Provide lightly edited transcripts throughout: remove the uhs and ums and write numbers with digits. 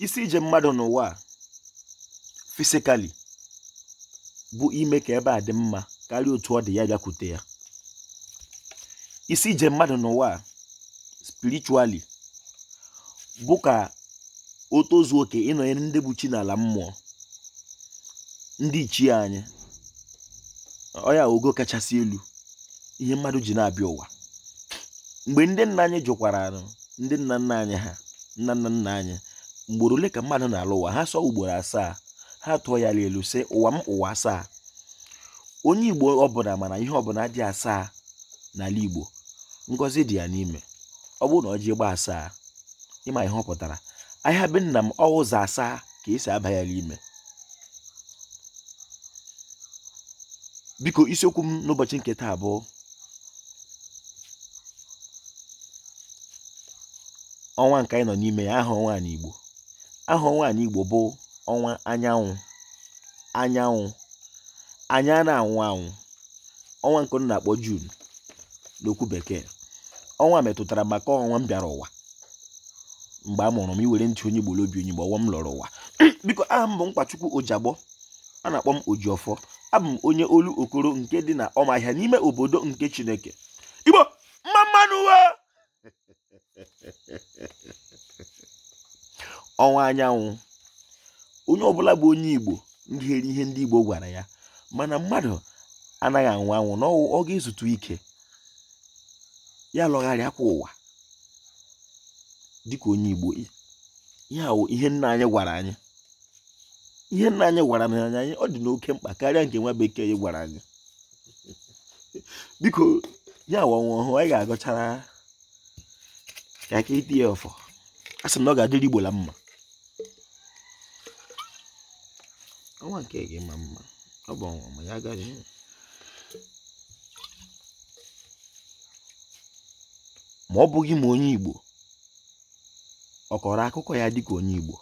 Isi ije mmadụ n'ụwa a physically bụ ime ka ebe a dị mma karịa otu ọ dị ya bịakwute ya. Isi ije mmadụ n'ụwa a spiritually bụ ka o tozuo oke ịnọnyere ndị bụ chi n'ala mmụọ, ndị ichie anyị. Ọ ya ogo kachasị elu ihe mmadụ ji na-abịa ụwa. Mgbe ndị nna anyị jụkwara ndị nna nna anyị ha, nna nna nna anyị, mgboro ole ka mmadụ na-alọ ụwa, ha sọ ugboro asaa. Ha tụọ ya elu sị ụwa m ụwa asaa. Onye Igbo ọbụla mana ihe ọbụla dị asaa n'ala Igbo, ngọzi dị ya n'ime. Ọ bụrụ na ọjị gbaa asaa, ịma ihe ọ pụtara. Ahịa be nna m ọ ụzọ asaa ka esi aba ya n'ime. Biko, isiokwu m n'ụbọchị nke taa bụ ọnwa nke anyị nọ n'ime ya, aha ọnwa n'Igbo. Aha ọnwa n'Igbo bụ ọnwa anyanwụ. Anyanwụ anyị a na-anwụ anwụ, ọnwa nke na-akpọ June n'okwu bekee. Ọnwa metụtara maka ọnwa m bịara ụwa mgbe a mụrụ m. Iwere ntị onye Igbo obi onye Igbo, ọnwa m lọrọ ụwa. Biko, aha m bụ Nkwachukwu Ojiagbọ, a na-akpọ m Ojiọfọ. Abụ m onye Olokoro nke dị na Ọmahịa n'ime obodo nke Chineke. Igbo mma mma nụ uwe. Ọnwa anyanwụ, onye ọbụla bụ onye Igbo ngere ihe ndị Igbo gwara ya, mana mmadụ anaghị anwụ anwụ na ọ ga-ezute ike ya lọgharịakwa ụwa dịka onye Igbo. Ya wụ ihe nna anyị gwara anyị, ihe nna anyị gwara anyị, ọ dị n'oke mkpa karịa nke nwa bekee gwara anyị. Biko, ya wụ ọnwa ọhụụ anyị ga-agọchara ka aka iti ya ọfọ. A sị m na ọ ga-adịrị Igbo la mma. Ọnwa nke gị ma mma, ọ bụ ọnwa ma ya agaghị. Ma ọ bụghị ma onye Igbo ọ kọrọ akụkọ ya dịka onye Igbo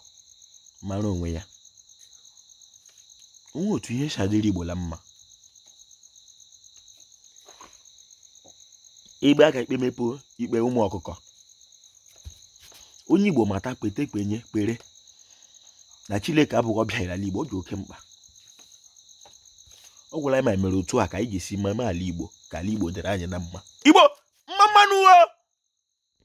mara onwe ya, onwe otu ihe si adịrị Igbo la mma. Igbe aka ikpe mepoo ikpe ụmụ ọkụkọ. Onye Igbo mata kpete kpenye kpere na Chineke abụghị ọbịa n'ala Igbo, ọ dị oke mkpa. Ọ gwara anyị ma mere otu a ka anyị ga-esi meme ala Igbo ka ala Igbo dịrị anyị na mma.